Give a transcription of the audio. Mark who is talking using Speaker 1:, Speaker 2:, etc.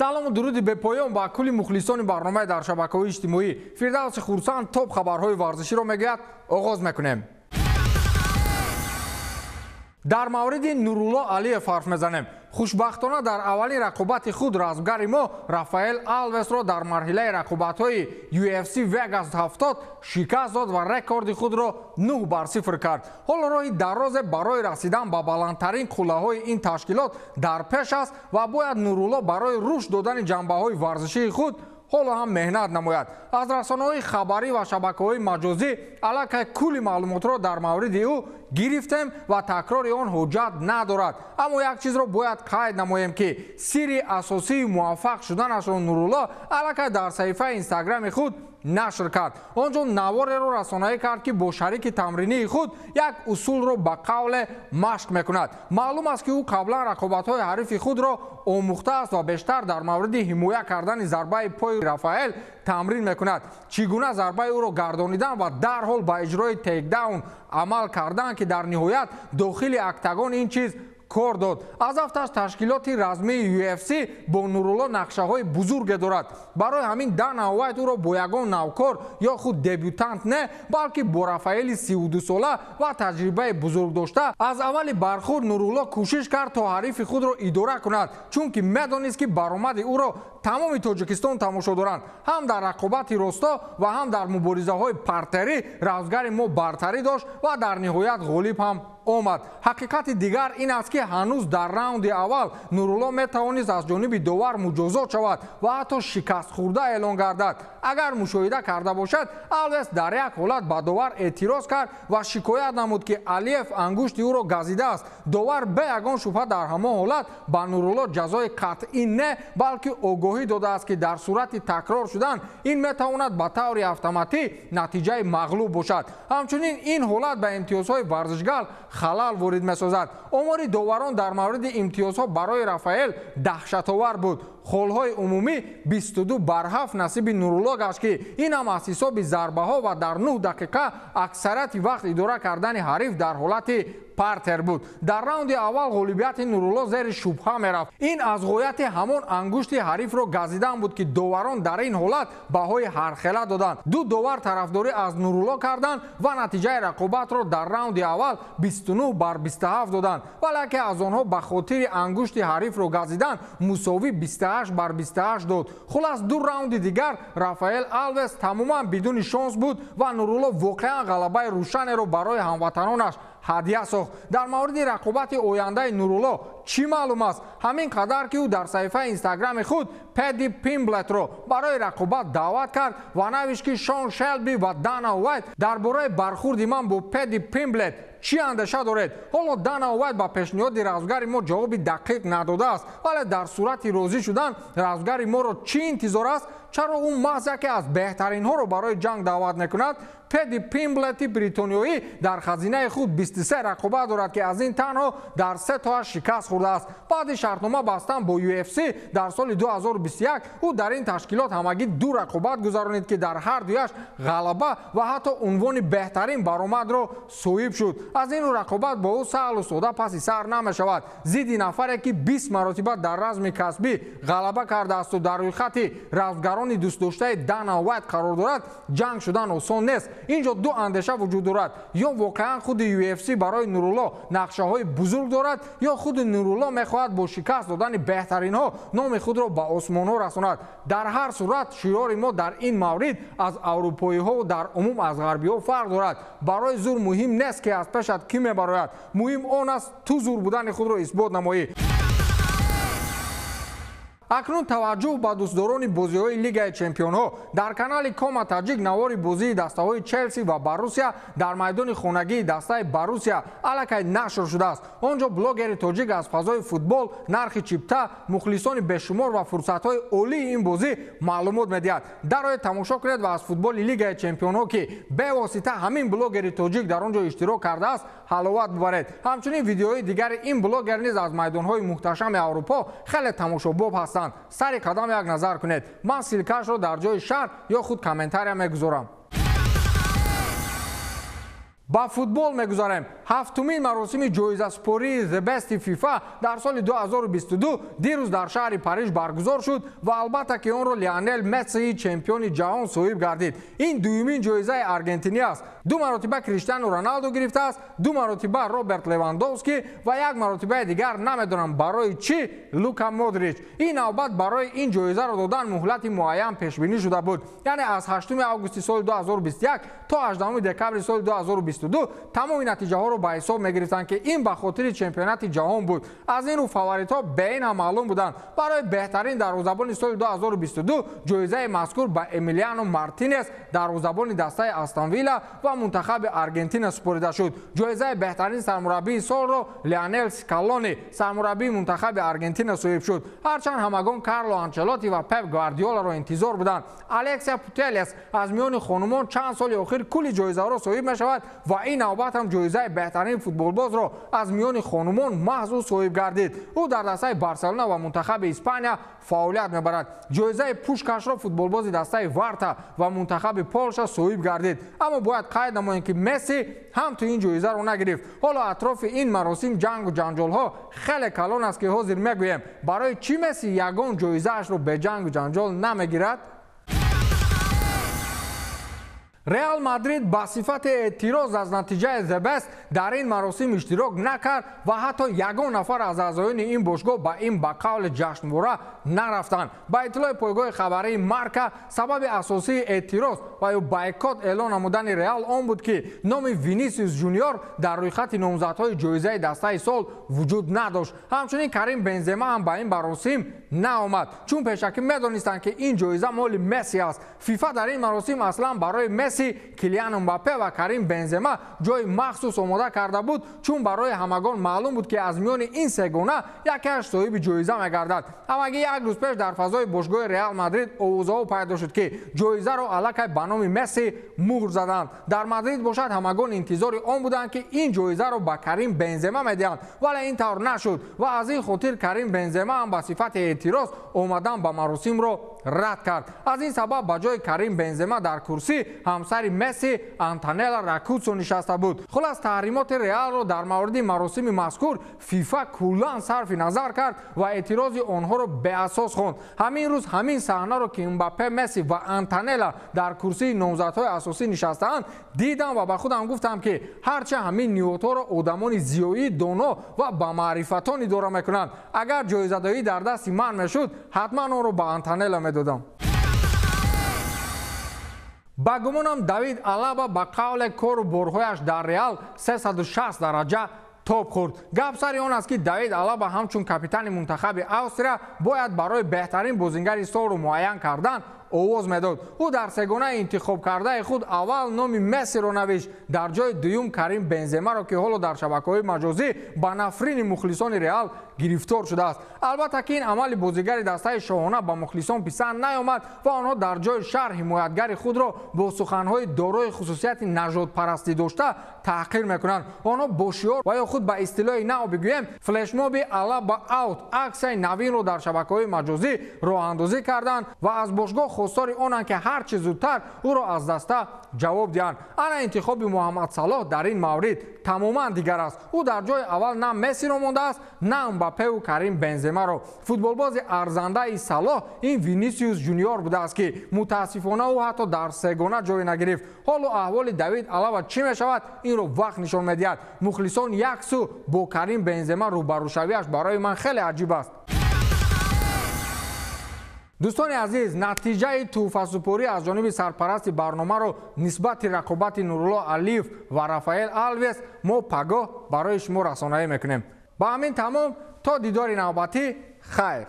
Speaker 1: Салому дуруди бепоён ба кулли мухлисони барномаи дар шабакаҳои иҷтимоӣ. Фирдавси Хурсанд топ хабарҳои варзиширо мегӯяд. Оғоз мекунем. Дар мавриди Нурулло Алиев ҳарф мезанем. Хушбахтона дар аввалин рақобати худ размгари мо Рафаэл Алвесро дар марҳилаи рақобатҳои UFC Vegas 70 шикаст дод ва рекорди худро 9-0 кард. Ҳоло роҳи дарозе барои расидан ба баландтарин қуллаҳои ин ташкилот дар пеш аст ва бояд Нурулло барои рушд додани ҷанбаҳои варзишии худ ҳоло ҳам меҳнат намояд. Аз расонаҳои хабарӣ ва шабакаҳои маҷозӣ аллакай кулли маълумотро дар мавриди ӯ гирифтем ва такрори он ҳуҷҷат надорад. Аммо як чизро бояд қайд намоем, ки сирри асосии муваффақ шуданашро Нурулло аллакай дар саҳифаи инстаграми худ нашр кард. Он ҷо навореро расонаӣ кард, ки бо шарики тамринии худ як усулро ба қавле машқ мекунад. Маълум аст, ки ӯ қаблан рақобатҳои ҳарифи худро омӯхтааст ва бештар дар мавриди ҳимоя кардани зарбаи пои Рафаэл тамрин мекунад. Чӣ гуна зарбаи ӯро гардонидан ва дарҳол ба иҷрои тейкдаун амал кардан, ки дар ниҳоят дохили октагон ин чиз кор дод. Аз афташ ташкилоти размии UFC бо Нурулло нақшаҳои бузурге дорад. Барои ҳамин Дана Уайт ӯро бо ягон навкор ё худ дебютант не, балки бо Рафаэли 32сола ва таҷрибаи бузург дошта. Аз аввали бархӯрд Нурулло кӯшиш кард, то ҳарифи худро идора кунад, чунки медонист, ки баромади ӯро тамоми Тоҷикистон тамошо доранд. Ҳам дар рақобати росто ва ҳам дар муборизаҳои партерӣ размгари мо бартарӣ дошт ва дар ниҳоят ғолиб ҳам омад. Ҳақиқати дигар ин аст, ки ҳанӯз дар раунди аввал Нурулло метавонист аз ҷониби довар муҷозот шавад ва ҳатто шикастхӯрда эълон гардад. Агар мушоҳида карда бошад, Алвес дар як ҳолат ба довар эътироз кард ва шикоят намуд, ки Алиев ангушти ӯро газидааст. Довар бе ягон шубҳа дар ҳамон ҳолат ба Нурулло ҷазои қатъӣ не, балки огоҳӣ додааст, ки дар сурати такрор шудан ин метавонад ба таври автоматӣ натиҷаи мағлуб бошад. Ҳамчунин ин ҳолат ба имтиёзҳои варзишгар халал ворид месозад. Омори доварон дар мавриди имтиёзҳо барои Рафаэл даҳшатовар буд. Холҳои умумӣ 22-7 насиби Нурулло гашт, ки ин ҳам аз ҳисоби зарбаҳо ва дар 9 дақиқа аксарияти вақт идора кардани ҳариф дар ҳолати партер буд. Дар раунди аввал ғолибияти Нурулло зери шубҳа мерафт. Ин аз ғояти ҳамон ангушти ҳарифро газидан буд, ки доварон дар ин ҳолат баҳои ҳархела доданд. Ду довар тарафдорӣ аз Нурулло карданд ва натиҷаи рақобатро дар раунди аввал 29-27 доданд, вале яке аз онҳо ба хотири ангушти ҳарифро газидан мусовӣ 28-28 дод. Хулас, ду раунди дигар Рафаэл Алвес тамоман бидуни шонс буд ва Нурулло воқеан ғалабаи рӯшанеро барои ҳамватанонаш ҳадя сохт. Дар мавриди рақобати ояндаи Нурулло чӣ маълум аст? Ҳамин қадар, ки ӯ дар саҳифаи инстаграми худ Педи Пимблетро барои рақобат даъват кард ва навишт, ки Шон Шелби ва Дана Уайт дар бораи бархӯрди ман бо Педи Пимблет чӣ андеша доред? Ҳоло Дана Уайт ба пешниҳоди размгари мо ҷавоби дақиқ надодааст, вале дар сурати розӣ шудан размгари моро чӣ интизор аст? Чаро ӯ маҳз яке аз беҳтаринҳоро барои ҷанг даъват мекунад? Педи Пимблети бритониёӣ дар хазинаи худ 23 рақобат дорад, ки аз ин танҳо дар се тоаш шикаст хӯрдааст. Баъди шартнома бастан бо UFC дар соли 2021 ӯ дар ин ташкилот ҳамагӣ ду рақобат гузаронид, ки дар ҳар дуяш ғалаба ва ҳатто унвони беҳтарин баромадро соҳиб шуд. Аз ин рақобат бо ӯ саҳлу сода паси сар намешавад. Зидди нафаре, ки 20 маротиба дар разми касбӣ ғалаба кардаасту дар рӯйхати размгарони дӯстдоштаи Дана Уайт қарор дорад, ҷанг шудан осон нест. Инҷо ду андеша вуҷуд дорад: ё воқеан худи UFC барои Нурулло нақшаҳои бузург дорад, ё худи Нурулло мехоҳад бо шикаст додани беҳтаринҳо номи худро ба осмонҳо расонад. Дар ҳар сурат шиёри мо дар ин маврид аз аврупоиҳо дар умум аз ғарбиҳо фарқ дорад. Барои зур муҳим нест, ки аз пешат кӣ мебарояд, муҳим он аст, ту зур будани худро исбот намоӣ. Акнун таваҷҷӯҳ ба дӯстдорони бозиҳои Лигаи Чемпионҳо. Дар канали Кома Таҷик навори бозии дастаҳои Челси ва Боруссия дар майдони хонагии дастаи Боруссия аллакай нашр шудааст. Он ҷо блогери тоҷик аз фазои футбол, нархи чипта, мухлисони бешумор ва фурсатҳои олии ин бозӣ маълумот медиҳад. Дароед, тамошо кунед ва аз футболи Лигаи Чемпионҳо, ки бевосита ҳамин блогери тоҷик дар он ҷо иштирок кардааст, ҳаловат бибаред. Ҳамчунин видеои дигари ин блогер низ аз майдонҳои муҳташами Аврупо хеле тамошобоб ҳастанд. Сари қадам як назар кунед. Ман ссылка шро дар ҷои шарҳ ё худ комментария мегузорам. Ба футбол мегузарем. Ҳафтумин маросими ҷоизасупории The Best FIFA дар соли 2022 дирӯз дар шаҳри Париж баргузор шуд ва албатта ки онро Лионел Месси, чемпиони ҷаҳон, соҳиб гардид. Ин дуюмин ҷоизаи аргентинӣ аст. Ду маротиба Криштиану Роналду гирифтааст, ду маротиба Роберт Левандовски ва як маротибаи дигар намедонам барои чӣ Лука Модрич. Ин навбат барои ин ҷоизаро додан муҳлати муайян пешбинӣ шуда буд, яъне аз 8 августи соли 2021 то 18 декабри соли 2022 тамоми натиҷаҳоро ба ҳисоб мегирифтанд, ки ин ба хотири чемпионати ҷаҳон буд. Аз ин рӯ фаворитҳо бе ин ҳам маълум буданд. Барои беҳтарин дарвозабони соли 2022 ҷоизаи мазкур ба Эмилиано Мартинес, дарвозабони дастаи Астон Вилла ва мунтахаби Аргентина супорида шуд. Ҷоизаи беҳтарин сармураббии солро Лионел Скалони, сармураббии мунтахаби Аргентина, соҳиб шуд. Ҳарчанд ҳамагон Карло Анчелоти ва Пеп Гвардиоларо интизор буданд. Алексия Путелес аз миёни хонумон чанд соли охир кулли ҷоизаҳоро соҳиб мешавад ва ин навбат ҳам ҷоизаи беҳтарин футболбозро аз миёни хонумон маҳз ӯ соҳиб гардид. Ӯ дар дастаи Барселона ва мунтахаби Испания фаъолият мебарад. Ҷоизаи Пушкашро футболбози дастаи Варта ва мунтахаби Полша соҳиб гардид. Аммо бояд қайд намоем, ки Месси ҳам ту ин ҷоизаро нагирифт. Ҳоло атрофи ин маросим ҷангу ҷанҷолҳо хеле калон аст, ки ҳозир мегӯем, барои чӣ Месси ягон ҷоизаашро бе ҷангу ҷанҷол намегирад. Реал Мадрид ба сифати эътироз аз натиҷаи The Best дар ин маросим иштирок накард ва ҳатто ягон нафар аз аъзоёни ин бошгоҳ ба ин ба қавли ҷашнвора нарафтанд. Ба иттилои пойгоҳи хабарии Марка, сабаби асосии эътироз ва ё бойкот эълон намудани Реал он буд, ки номи Винисиус Жуниор дар рӯйхати номзадҳои ҷоизаи дастаи сол вуҷуд надошт. Ҳамчунин Карим Бензема ҳам ба ин маросим наомад, чун пешакӣ медонистанд, ки ин ҷоиза моли Месси аст. ФИФА дар ин маросим аслан барои Месси, Килиан Мбаппе ва Карим Бензема ҷои махсус омода карда буд, чун барои ҳамагон маълум буд, ки аз миёни ин сегона якеаш соҳиби ҷоиза мегардад. Ҳамагӣ як рӯз пеш дар фазои бошгоҳи Реал Мадрид овозаҳо пайдо шуд, ки ҷоизаро аллакай ба номи Месси муҳр заданд. Дар Мадрид бошад, ҳамагон интизори он буданд, ки ин ҷоизаро ба Карим Бензема медиҳанд, вале ин тавр нашуд ва аз ин хотир Карим Бензема ҳам ба сифати эътироз омадан ба маросимро рад кард. Аз ин сабаб ба ҷои Карим Бензема дар курсӣ ҳамсари Месси Антонела Ракуцо нишаста буд. Хулас, таҳримоти Реалро дар мавриди маросими мазкур ФИФА куллан сарфи назар кард ва эътирози онҳоро беасос хонд. Ҳамин рӯз ҳамин саҳнаро, ки Мбаппе, Месси ва Антонела дар курсии номзадҳои асосӣ нишастаанд, дидам ва ба худам гуфтам, ки ҳарчи ҳамин ниҳодҳоро одамони зиёӣ, доно ва ба маърифатон идора мекунанд, агар ҷоизадоӣ дар дасти ман мешуд, ҳатман онро ба Антонела медодам. Ба гумонам, Давид Алаба ба қавле кору борҳояш дар Реал 360 дараҷа тоб хӯрд. Гап сари он аст, ки Давид Алаба ҳамчун капитани мунтахаби Австрия бояд барои беҳтарин бозингари солро муайян кардан овоз медод. Ӯ дар сегонаи интихобкардаи худ аввал номи Мессиро навишт, дар ҷои дуюм Карим Бенземаро, ки ҳоло дар шабакаҳои маҷозӣ ба нафрини мухлисони Реал гирифтор шудааст. Албатта ки ин амали бозигари дастаи шоҳона ба мухлисон писанд наёмад ва онҳо дар ҷои шаҳр ҳимоятгари худро бо суханҳои дорои хусусияти нажодпарастӣ дошта таҳқир мекунанд. Онҳо бо шиор ва ё худ ба истилоҳи нав бигӯем, флешмоби Алаба аут аксияи навинро дар шабакаҳои маҷозӣ роҳандозӣ карданд ва аз бошгоҳ хостори онанд, ки ҳар чӣ зудтар ӯро аз даста ҷавоб диҳанд. Ана интихоби Муҳаммад Салоҳ дар ин маврид тамоман дигар аст. Ӯ дар ҷои аввал на Мессиро мондааст, на Мбаппеу Карим Бенземаро. Футболбози арзандаи Салоҳ ин Винисиус Жуниор будааст, ки мутаассифона ӯ ҳатто дар сегона ҷой нагирифт. Ҳоло аҳволи Давид Алава чӣ мешавад, инро вақт нишон медиҳад. Мухлисон як сӯ бо Карим Бензема рӯбарӯшавиаш барои ман хеле аҷиб аст. Дӯстони азиз, натиҷаи тӯҳфасупорӣ аз ҷониби сарпарасти барномаро нисбати рақобати Нурулло Алиев ва Рафаэл Алвес мо пагоҳ барои шумо расонаӣ мекунем. Ба ҳамин тамом, то дидори навбатӣ, хайр.